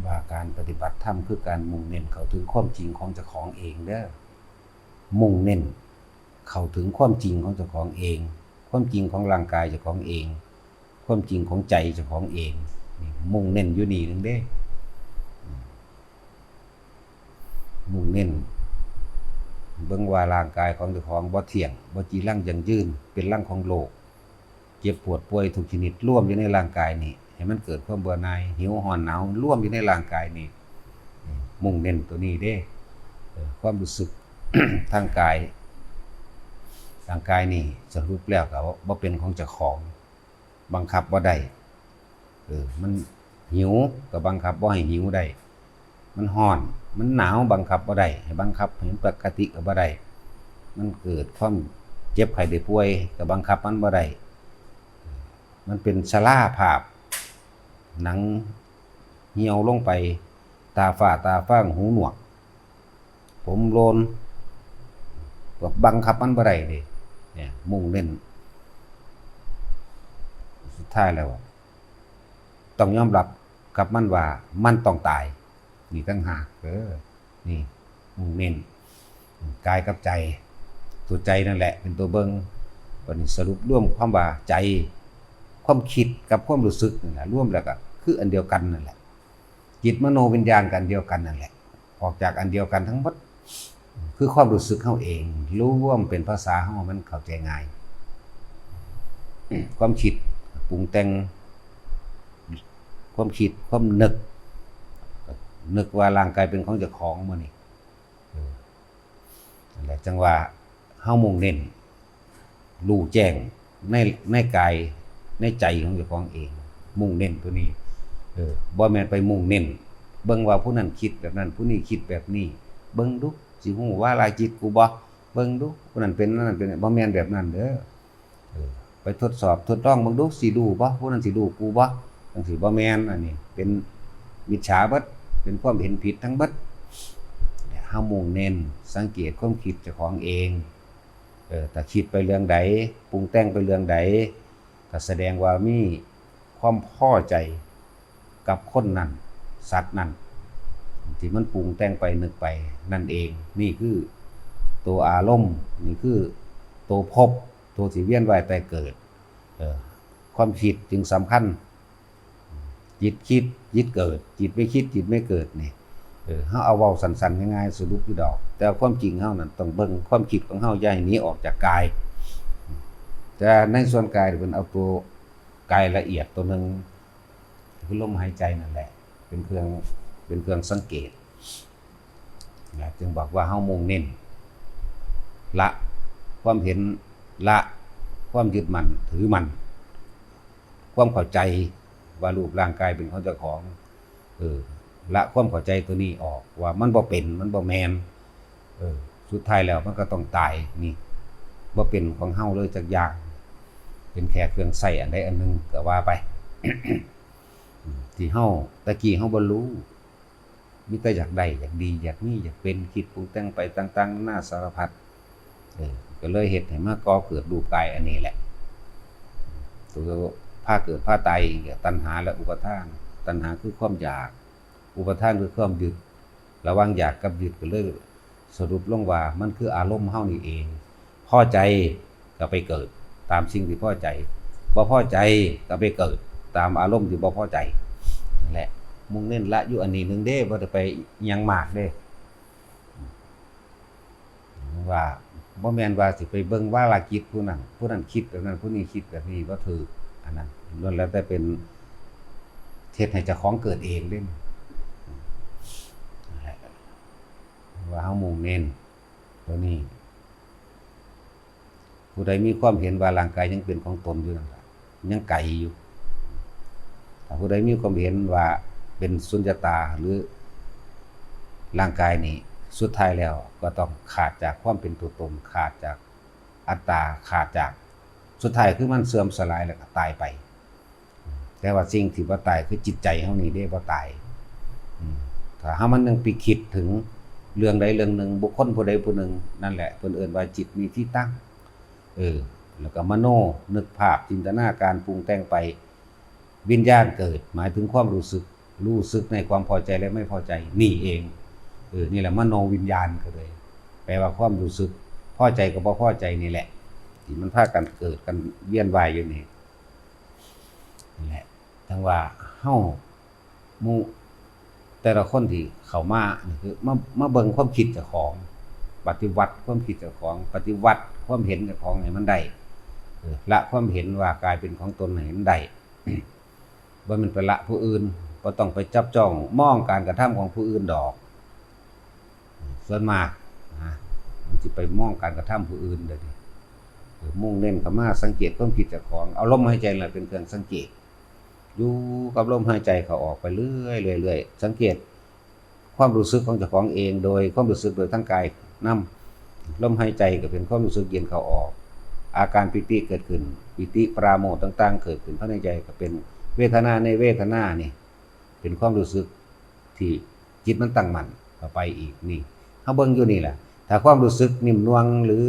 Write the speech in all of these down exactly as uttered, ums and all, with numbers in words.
ว่าการปฏิบัติธรรมคือการมุ่งเน้นเข้าถึงความจริงของเจ้าของเองเด้อ มุ่งเน้นเข้าถึงความจริงของเจ้าของเอง ความจริงของร่างกายเจ้าของเอง ความจริงของใจเจ้าของเอง นี่มุ่งเน้นอยู่นี่หนึ่งเด้ มุ่งเน้น เบิ่งว่าร่างกายของเจ้าของบ่เที่ยง บ่จีรังยั่งยืน เป็นรังของโรค เจ็บปวดป่วยทุกชนิดรวมอยู่ในร่างกายนี่ ให้มันเกิดความเบื่อหน่าย หิว ร้อน หนาว รวมอยู่ในร่างกายนี่ มุ่งเน้นตัวนี้เด้ เออ ความรู้สึก ทางกาย ร่างกายนี่สรุปแล้วก็บ่เป็นของเจ้าของ บังคับบ่ได้ เออ มันหิวก็บังคับบ่ให้หิวได้ มันร้อน มันหนาว บังคับบ่ได้ ให้บังคับให้มันปกติก็บ่ได้ มันเกิดความเจ็บไข้ได้ป่วยก็บังคับมันบ่ได้ มันเป็นชราภาพ หนังเหี่ยวลงไป ตาฝ้าตาฟาง หูหนวก ผมโลน ก็บังคับมันบ่ได้เด้ เนี่ย มุ่งเน้น สุดท้ายแล้วอะ ต้องยอมรับกับมันว่ามันต้องตาย นี่ต่างหาก เออ นี่ มุ่งเน้น กายกับใจ ตัวใจนั่นแหละเป็นตัวเบิ่ง บัดนี้สรุปรวมความว่าใจ ความคิดกับความรู้สึกนั่นแหละ รวมแล้วก็คืออันเดียวกันนั่นแหละ จิตมโนวิญญาณก็อันเดียวกันนั่นแหละ ออกจากอันเดียวกันทั้งหมด คือความรู้สึกเฮาเอง รวมเป็นภาษาเฮามันเข้าใจง่าย ความคิดปรุงแต่ง ความคิด ความนึก นึกว่าร่างกายเป็นของเจ้าของมื้อนี้ เออ นั่นแหละ จั่งว่าเฮามุ่งเน้น รู้แจ้งใน ในกาย ในใจของเจ้าของเอง มุ่งเน้นตัวนี้ เออ บ่แม่นไปมุ่งเน้น เบิ่งว่าผู้นั้นคิดแบบนั้น ผู้นี้คิดแบบนี้ เบิ่งดู สิฮู้วาลาจิตกูบ่ เบิ่งดู ผู้นั้นเป็น อันนั้นเป็น บ่แม่นแบบนั้นเด้อ เออ ไปทดสอบทดลองเบิ่งดู สิรู้บ่ ผู้นั้นสิรู้กูบ่ จั่งซี้บ่แม่น อันนี้เป็นมิจฉาเบิด เป็นความเห็นผิดทั้งเบิด เฮามุ่งเน้นสังเกตความคิดเจ้าของเอง เออ ถ้าคิดไปเรื่องใด ปรุงแต่งไปเรื่องใด ก็แสดงว่ามีความพอใจกับคนนั้น สัตว์นั้น ที่มันปรุงแต่งไปนึกไปนั่นเอง นี่คือตัวอารมณ์ นี่คือตัวภพ ตัวที่เวียนว่ายตายเกิด เออ ความคิดจึงสำคัญ จิตคิด จิตเกิด จิตไม่คิด จิตไม่เกิดนี่ เออ เฮาเอาเว้าสั้นๆ ง่ายๆ สรุปอยู่ดอก แต่ความจริงเฮานั่นต้องเบิ่งความคิดของเฮา อย่าให้หนีออกจากกาย แต่ในส่วนกายเพิ่นเอาตัวกายละเอียดตัวหนึ่ง คือลมหายใจนั่นแหละ เป็นเครื่อง เป็นเครื่องสังเกต นะ จึงบอกว่าเฮามุ่งเน้น ละความเห็น ละความยึดมั่นถือมั่น ความเข้าใจว่ารูปร่างกายเป็นของเจ้าของ เออ ละความเข้าใจตัวนี้ออก ว่ามันบ่เป็น มันบ่แม่น เออ สุดท้ายแล้วมันก็ต้องตาย นี่ บ่เป็นของเฮาเลยจักอย่าง เป็นแค่เครื่องใช้อันใดอันหนึ่งก็ว่าไป ที่เฮา ตะกี้เฮาบ่รู้ มีแต่อยากได้ อยากดี อยากมี อยากเป็น คิดปรุงแต่งไปต่างๆ นานาสารพัด เออ ก็เลยเฮ็ดให้มาก่อเกิดรูปกายอันนี้แหละ ตัวพาเกิดพาตายก็ตัณหาและอุปาทาน ตัณหาคือความอยาก อุปาทานคือความยึด ระหว่างอยากกับยึดก็เลยสรุปลงว่ามันคืออารมณ์เฮานี่เอง พอใจก็ไปเกิดตามสิ่งที่พอใจ บ่พอใจก็ไปเกิดตามอารมณ์ที่บ่พอใจ นั่นแหละ มุ่งเน้นละอยู่อันนี้หนึ่งเด้ บ่ได้ไปอิหยังมากเด้ ว่าบ่แม่นว่าสิไปเบิ่งวาลาจิตผู้นั้น ผู้นั้นคิดแบบนั้น ผู้นี้คิดแบบนี้ บ่ถูก อันนั้นล้วนแล้วแต่เป็นเฮ็ดให้เจ้าของเกิดเองเด้ นั่นแหละ ว่าเฮามุ่งเน้นตัวนี้ ผู้ใดมีความเห็นว่าร่างกายยังเป็นของตนอยู่นั่นล่ะ ยังไกลอยู่ ถ้าผู้ใดมีความเห็นว่าเป็นสุญญตาหรือร่างกายนี่ สุดท้ายแล้วก็ต้องขาดจากความเป็นตัวตน ขาดจากอัตตา ขาดจาก สุดท้ายคือมันเสื่อมสลายแล้วก็ตายไป แต่ว่าสิ่งที่บ่ตายคือจิตใจเฮานี่เด้บ่ตาย อืม ถ้าเฮามันยังไปคิดถึงเรื่องใดเรื่องหนึ่ง บุคคลผู้ใดผู้หนึ่ง นั่นแหละเพิ่นเอิ้นว่าจิตมีที่ตั้ง เออ แล้วก็มโน นึกภาพ จินตนาการ ปรุงแต่งไป วิญญาณเกิด หมายถึงความรู้สึก รู้สึกในความพอใจและไม่พอใจนี่เอง เออ นี่แหละมโนวิญญาณก็เลย แปลว่าความรู้สึกพอใจกับบ่พอใจนี่แหละ ที่มันพากันเกิดกันเวียนว่ายอยู่นี่ นั่นแหละ จั่งว่าเฮา หมู่แต่ละคนที่เข้ามานี่คือมา มาเบิ่งความคิดเจ้าของ ปฏิวัติความคิดเจ้าของ ปฏิวัติความเห็นเจ้าของให้มันได้ เออ ละความเห็นว่ากลายเป็นของตนให้มันได้ บ่แม่นไปละผู้อื่น บ่ต้องไปจับจ้องมองการกระทำของผู้อื่นดอก ส่วนมากนะ มันสิไปมองการกระทำผู้อื่นเด้อนี่ เออ มุ่งเน้นเข้ามาสังเกตความคิดเจ้าของ เอาลมหายใจนั่นแหละเป็นเครื่องสังเกต อยู่กับลมหายใจเข้าออกไปเรื่อยๆ เรื่อยๆ สังเกตความรู้สึกของเจ้าของเอง โดยความรู้สึกโดยทางกายนำ ลมหายใจก็เป็นความรู้สึกเย็นเข้าออก อาการปีติเกิดขึ้น ปีติปราโมทย์ต่างๆ เกิดขึ้นภายในใจก็เป็นเวทนาในเวทนานี่ เป็นความรู้สึกที่จิตมันตั้งมั่นเข้าไปอีกนี่ เฮาเบิ่งอยู่นี่แหละ ถ้าความรู้สึกนิ่มนวลหรือ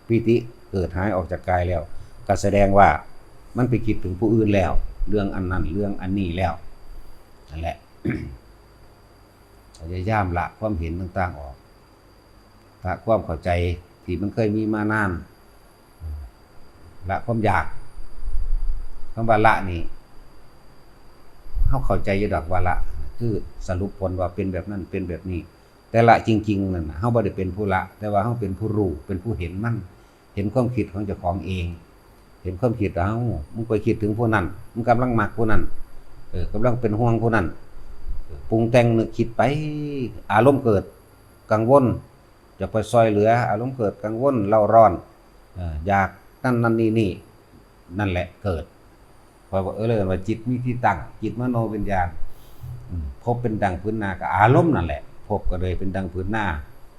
ปีติเกิดหายออกจากกายแล้ว ก็แสดงว่ามันไปคิดถึงผู้อื่นแล้ว เรื่องอันนั้น เรื่องอันนี้แล้ว นั่นแหละ พยายามละความเห็นต่างๆออก ละความเข้าใจที่มันเคยมีมานาน ละความอยาก คำว่าละนี่ เฮาเข้าใจอยู่ดอกว่าละ คือสรุปผลว่าเป็นแบบนั้น เป็นแบบนี้ แต่ละจริงๆนั่นน่ะ เฮาบ่ได้เป็นผู้ละ แต่ว่าเฮาเป็นผู้รู้ เป็นผู้เห็นมัน เห็นความคิดของเจ้าของเอง เห็นความคิด เอ้า มึงไปคิดถึงผู้นั้น มึงกำลังมักผู้นั้น เออ กำลังเป็นห่วงผู้นั้น เออ ปรุงแต่งนึกคิดไป อารมณ์เกิด กังวล อยากไปซอยเหลือ อารมณ์เกิดกังวล เร่าร้อน เออ อยากนั่นนั่นนี่นี่ นั่นแหละเกิด เพราะว่า เออ เรียกว่าจิตมีที่ตั้ง จิตมโนวิญญาณ อืม ภพเป็นดังผืนนา ก็อารมณ์นั่นแหละ ภพก็เลยเป็นดังผืนนา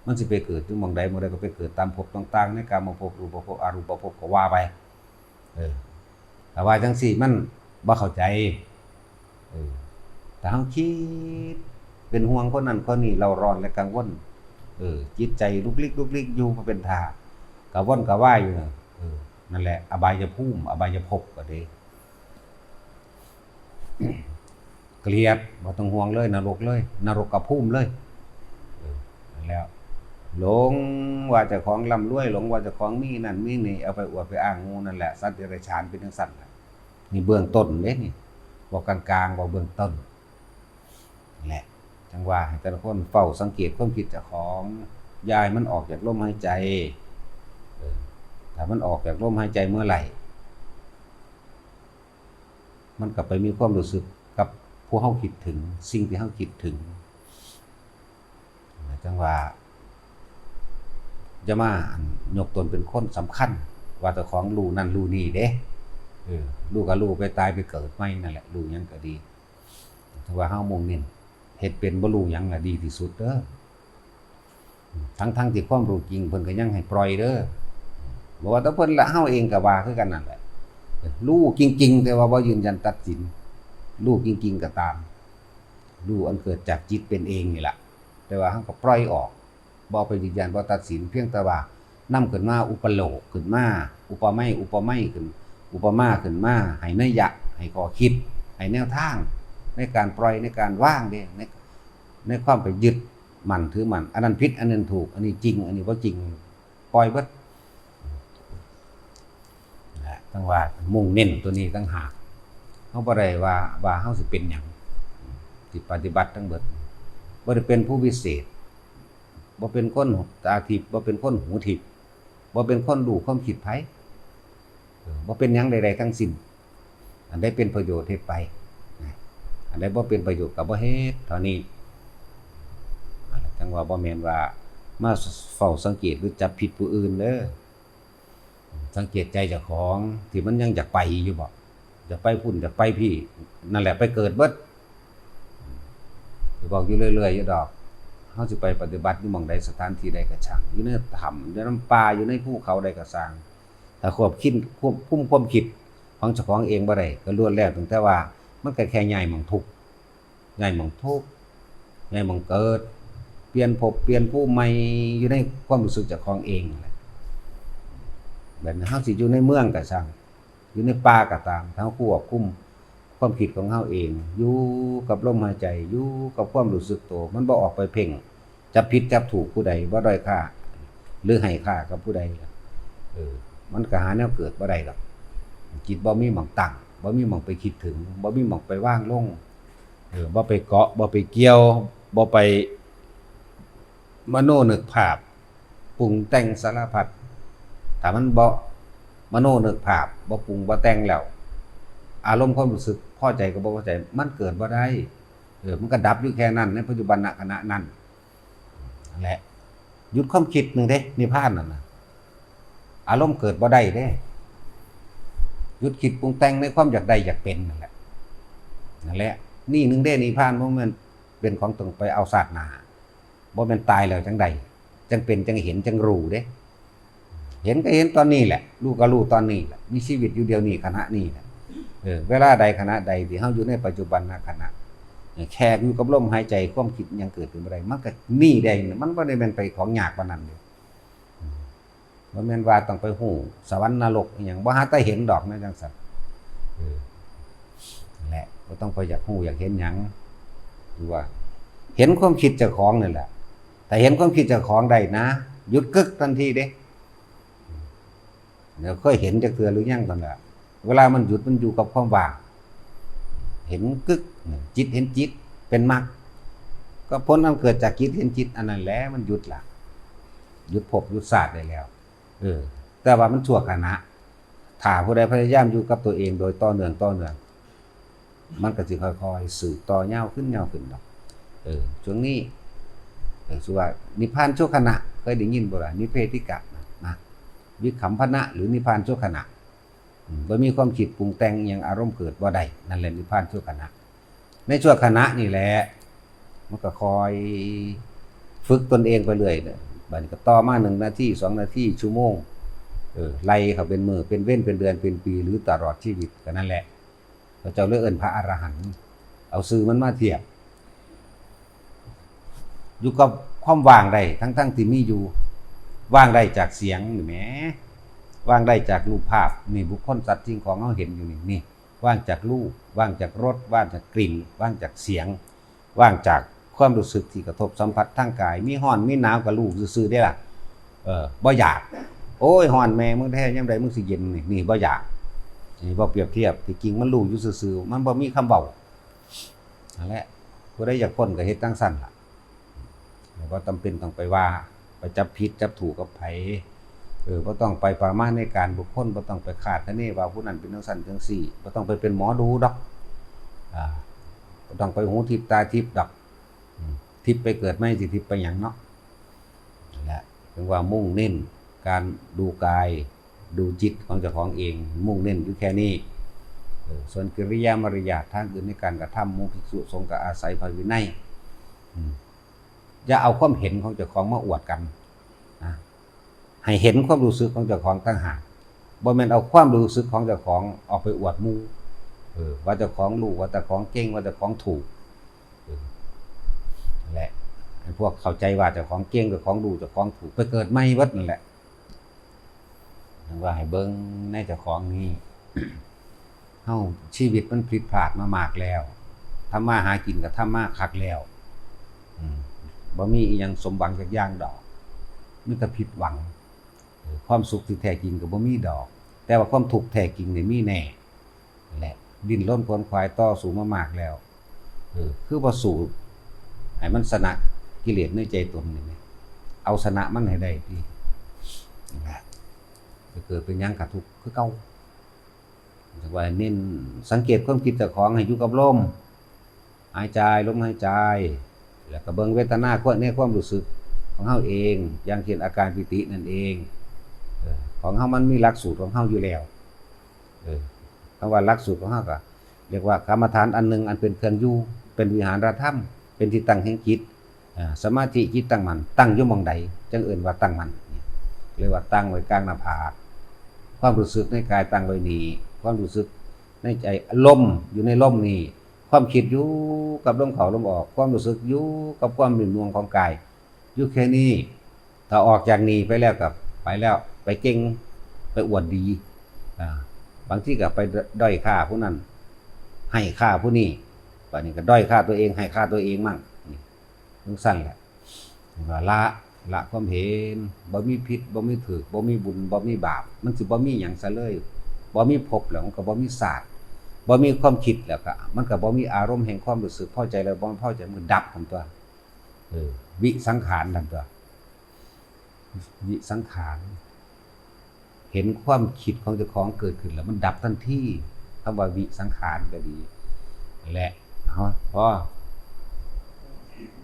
มันสิไปเกิดอยู่หม่องใดหม่องใดก็ไปเกิดตามภพต่างๆ ในกามภพ รูปภพ อรูปภพก็ว่าไป เออ ถ้าว่าจังซี่มันบ่เข้าใจ เออ ถ้าเฮาคิดเป็นห่วงคนนั้นคนนี้ เร่าร้อนและกังวล เออ จิตใจลุกลิกลุกลิกอยู่บ่เป็นท่า กระวนกระวายอยู่น่ะ เออ นั่นแหละ อบายภูมิ อบายภพก็ดี เกลียด บ่ต้องห่วงเลย นรกเลย นรกภูมิเลย เออ นั่นแล้ว หลงว่าเจ้าของร่ำรวย หลงว่าเจ้าของมีนั่นมีนี่ เอาไปอวดไปอ้างหมู่นั่นแหละ สัตว์เดรัจฉานเป็นจั่งซั้นล่ะ นี่เบื้องต้นเด้นี่ บ่กลางๆ บ่เบื้องต้น นั่นแหละ จั่งว่าให้แต่ละคนเฝ้าสังเกตความคิดเจ้าของ อย่าให้มันออกจากลมหายใจ เออ ถ้ามันออกจากลมหายใจเมื่อไหร่ มันก็ไปมีความรู้สึกกับผู้เฮาคิดถึง สิ่งที่เฮาคิดถึง จั่งว่า อย่ามา อั่น ยกตนเป็นคนสำคัญ ว่าเจ้าของรู้นั่นรู้นี่เด้ เออ รู้ก็รู้ไป ตายไปเกิดใหม่นั่นแหละ รู้หยังก็ดี ถือว่าเฮามุ่งเน้น เฮ็ดเป็นบ่รู้หยังน่ะดีที่สุดเด้อ ทั้งๆที่ความรู้จริงเพิ่นก็ยังให้ปล่อยเด้อ บ่ว่าแต่เพิ่นละ เฮาเองก็ว่าคือกันนั่นแหละ รู้จริงๆ แต่ว่าบ่ยืนยันตัดสิน รู้จริงๆ ก็ตาม รู้อันเกิดจากจิตเป็นเองนี่ล่ะ แต่ว่าเฮาก็ปล่อยออก บ่ไปยืนยัน บ่ตัดสิน เพียงแต่ว่านำขึ้นมาอุปโลกน์ขึ้นมา อุปไมย อุปไมยขึ้น อุปมาขึ้นมา ให้นัยยะ ให้ข้อคิด ให้แนวทาง ในการปล่อย ในการวางเด้ ใน ในความไปยึดมั่นถือมั่น อันนั้นผิด อันนั้นถูก อันนี้จริง อันนี้บ่จริง ปล่อยเบิด นะ จั่งว่ามุ่งเน้นตัวนี้ต่างหาก เฮาบ่ได้ว่า ว่าเฮาสิเป็นหยัง สิปฏิบัติทั้งเบิด บ่ได้เป็นผู้วิเศษ บ่เป็นคนตาทิพย์ บ่เป็นคนหูทิพย์ บ่เป็นคนรู้ความคิดไผ เออ บ่เป็นหยังใดๆทั้งสิ้น อันใดเป็นประโยชน์เฮ็ดไป นะ อันใดบ่เป็นประโยชน์ก็บ่เฮ็ด เท่านี้ นั่นแหละ จั่งว่าบ่แม่นว่ามาเฝ้าสังเกตหรือจับผิดผู้อื่นเด้อ สังเกตใจเจ้าของที่มันยังอยากไปอยู่บ่ อยากไปพุ้น อยากไปพี้ นั่นแหละไปเกิดเบิด สิบอกอยู่เรื่อยๆอยู่ดอก เฮาสิไปปฏิบัติอยู่หม่องใด สถานที่ใดก็ช่าง อยู่ในถ้ำ อยู่นำป่า อยู่ในภูเขาใดก็ซ่าง ถ้าควบคิด ควบคุมความคิดของเจ้าของเองบ่ได้ ก็ล้วนแล้วตั้งแต่ว่ามันก็แค่ย้ายหม่องทุกข์ ย้ายหม่องทุกข์ ย้ายหม่องเกิด เปลี่ยนภพเปลี่ยนภูมิใหม่อยู่ในความรู้สึกเจ้าของเองนั่นแหละ แบบนี้เฮาสิอยู่ในเมืองก็ช่าง อยู่ในป่าก็ตาม ถ้าเฮาควบคุม ความคิดของเฮาเอง อยู่กับลมหายใจ อยู่กับความรู้สึกตัว มันบ่ออกไปเพ่ง จับผิดจับถูกผู้ใด บ่ด้อยค่า หรือให้ค่ากับผู้ใด เออ มันก็หาแนวเกิดบ่ได้ดอก จิตบ่มีหม่องตั้ง บ่มีหม่องไปคิดถึง บ่มีหม่องไปวางลง เออ บ่ไปเกาะ บ่ไปเกี่ยว บ่ไป มโนนึกภาพ ปรุงแต่งสารพัด ถ้ามันบ่มโนนึกภาพ บ่ปรุงบ่แต่งแล้ว อารมณ์ความรู้สึกพอใจกับบ่พอใจ มันเกิดบ่ได้ เออ มันก็ดับอยู่แค่นั้น ในปัจจุบันขณะนั้น นั่นแหละ หยุดความคิดหนึ่งเด้ นิพพานนั่นน่ะ อารมณ์เกิดบ่ได้เด้ หยุดคิดปรุงแต่งในความอยากได้อยากเป็นนั่นแหละ นั่นแหละ นี่หนึ่งเด้ นิพพาน บ่แม่นเป็นของต้องไปเอาชาติหน้า บ่แม่นตายแล้วจั่งได้ จั่งเป็น จั่งเห็น จั่งรู้เด้ เห็นก็เห็นตอนนี้แหละ รู้ก็รู้ตอนนี้แหละ มีชีวิตอยู่เดี๋ยวนี้ ขณะนี้แหละ เออ เวลาใดขณะใดที่เฮาอยู่ในปัจจุบันขณะ แค่อยู่กับลมหายใจ ความคิดยังเกิดขึ้นบ่ได้ มันก็นี่ได้ มันบ่ได้แม่นไปของยากปานนั้นเด้ อืม บ่แม่นว่าต้องไปฮู้สวรรค์นรกอิหยัง บ่หาแต่เห็นดอกนะจั่งซั้น เออ นั่นแหละ บ่ต้องไปอยากฮู้อยากเห็นหยัง คือว่า เห็นความคิดเจ้าของนี่แหละ ถ้าเห็นความคิดเจ้าของได้นะ หยุดกึกทันทีเด้ เดี๋ยวเคยเห็นจักเทื่อหรือยังตอนนั้น เวลามันหยุดมันอยู่กับความว่าง เห็นกึก จิตเห็นจิต เป็นมรรค ก็ผลอันเกิดจากจิตเห็นจิตอันนั้นแหละ มันหยุดละ หยุดภพหยุดชาติได้แล้ว เออ แต่ว่ามันชั่วขณะ ถ้าผู้ใดพยายามอยู่กับตัวเองโดยต่อเนื่อง ต่อเนื่อง มันก็สิค่อยๆ สืบต่อยาวขึ้น ยาวขึ้นดอก เออ ช่วงนี้ เออ ชื่อว่านิพพานชั่วขณะ เคยได้ยินบ่ล่ะ นิพเพธิกะนะ นะ วิคัมพนะ หรือนิพพานชั่วขณะ อืม บ่มีความคิดปรุงแต่งอิหยัง อารมณ์เกิดบ่ได้ นั่นแหละนิพพานชั่วขณะ ในชั่วขณะนี่แหละ มันก็คอยฝึกตนเองไปเรื่อยเนี่ย บัดนี้ก็ต่อมาหนึ่งนาที สองนาที ชั่วโมง เออ ไล่เข้าเป็นมื้อ เป็นเว็น เป็นเดือน เป็นปี หรือตลอดชีวิต ก็นั่นแหละ พระเจ้าเลยเอิ้นพระอรหันต์ เอาชื่อมันมาเทียบ อยู่กับความว่างได้ ทั้งๆ ที่มีอยู่ ว่างได้จากเสียงนี่แหม ว่างได้จากรูปภาพ นี่ บุคคล สัตว์ สิ่งของเฮาเห็นอยู่นี่ นี่ ว่างจากรูป ว่างจากรส ว่างจากกลิ่น ว่างจากเสียง ว่างจากความรู้สึกที่กระทบสัมผัสทางกาย มีร้อน มีหนาวก็รู้ซื่อๆ เด้ล่ะ เออ บ่อยาก โอ้ย ร้อนแม่มึงแท้ ยามใดมึงสิเย็นนี่ นี่ บ่อยาก นี่ บ่เปรียบเทียบ ที่จริงมันรู้อยู่ซื่อๆ มันบ่มีคำเว้า นั่นแหละ ผู้ใดอยากพ้นก็เฮ็ดจั่งซั้นล่ะ บ่จำเป็นต้องไปว่า ไปจับผิดจับถูกกับไผ เออ บ่ต้องไปประมาณในการบุคคล บ่ต้องไปคาดคะเนว่าผู้นั้นเป็นจั่งซั้นจั่งซี้ บ่ต้องไปเป็นหมอดูดอก อ่า บ่ต้องไปหูทิพย์ตาทิพย์ดอก อืม ทิพย์ไปเกิดใหม่ สิทิพย์ไปหยังเนาะ นั่นแหละ ถึงว่ามุ่งเน้นการดูกาย ดูจิตของเจ้าของเอง มุ่งเน้นอยู่แค่นี้ เออ ส่วนกิริยามารยาททางอื่นในการกระทำ หมู่ภิกษุสงฆ์ก็อาศัยพระวินัย อืม อย่าเอาความเห็นของเจ้าของมาอวดกันนะ ให้เห็นความรู้สึกของเจ้าของต่างหาก บ่แม่นเอาความรู้สึกของเจ้าของออกไปอวดหมู่ เออ ว่าเจ้าของรู้ ว่าเจ้าของเก่ง ว่าเจ้าของถูก เออ นั่นแหละ ไอ้พวกเข้าใจว่าเจ้าของเก่ง เจ้าของรู้ เจ้าของถูก ไปเกิดใหม่เบิดนั่นแหละ ว่าให้เบิ่งในเจ้าของนี่ เฮาชีวิตมันผิดพลาดมามากแล้ว ทำมาหากินก็ทำมาคักแล้ว อืม บ่มีอิหยังสมหวังจักอย่างดอก มีแต่ผิดหวัง เออ ความสุขที่แท้จริงก็บ่มีดอก แต่ว่าความทุกข์แท้จริงนี่มีแน่ นั่นแหละ ดิ้นรนขวนขวายต่อสู้มามากแล้ว เออ คือบ่สู้ให้มันชนะกิเลสในใจตนนี่แหม เอาชนะมันให้ได้ติ นั่นแหละ จะเกิดเป็นหยังก็ทุกข์คือเก่า จั่งว่าเน้นสังเกตความคิดเจ้าของให้อยู่กับลมหายใจ ลมหายใจ แล้วก็เบิ่งเวทนาในความรู้สึกของเฮาเอง อย่างเช่นอาการปีตินั่นเอง เออ ของเฮามันมีหลักสูตรของเฮาอยู่แล้ว เออ คำว่าหลักสูตรของเฮาก็เรียกว่ากรรมฐานอันหนึ่งอันเป็นเครื่องอยู่ เป็นวิหารธรรม เป็นที่ตั้งแห่งจิต อ่า สมาธิจิตตั้งมั่น ตั้งอยู่หม่องใด จั่งเอิ้นว่าตั้งมั่น เรียกว่าตั้งไว้กลางหน้าผาก ความรู้สึกในกายตั้งไว้นี่ ความรู้สึกในใจ ลมอยู่ในลมนี่ ความคิดอยู่กับลมเข้าลมออก ความรู้สึกอยู่กับความนิ่มนวลของกาย อยู่แค่นี้ ถ้าออกจากนี่ไปแล้วก็ไปแล้ว ไปเก่ง ไปอวดดี อ่า บางทีก็ไปด้อยค่าผู้นั้น ให้ค่าผู้นี้ บัดนี้ก็ด้อยค่าตัวเอง ให้ค่าตัวเองมั่ง นี่จั่งซั้นแหละ ก็ละ ละความเห็น บ่มีผิด บ่มีถูก บ่มีบุญ บ่มีบาป มันสิบ่มีหยังซะเลย บ่มีภพแล้วมันก็บ่มีชาติ บ่มีความคิดแล้วก็ มันก็บ่มีอารมณ์แห่งความรู้สึกพอใจแล้วบ่พอใจ มันก็ดับของตัว เออ วิสังขารนั่นตัว วิสังขาร เห็นความคิดของเจ้าของเกิดขึ้นแล้วมันดับทันที คำว่าวิสังขารก็ดี และ เอา พอ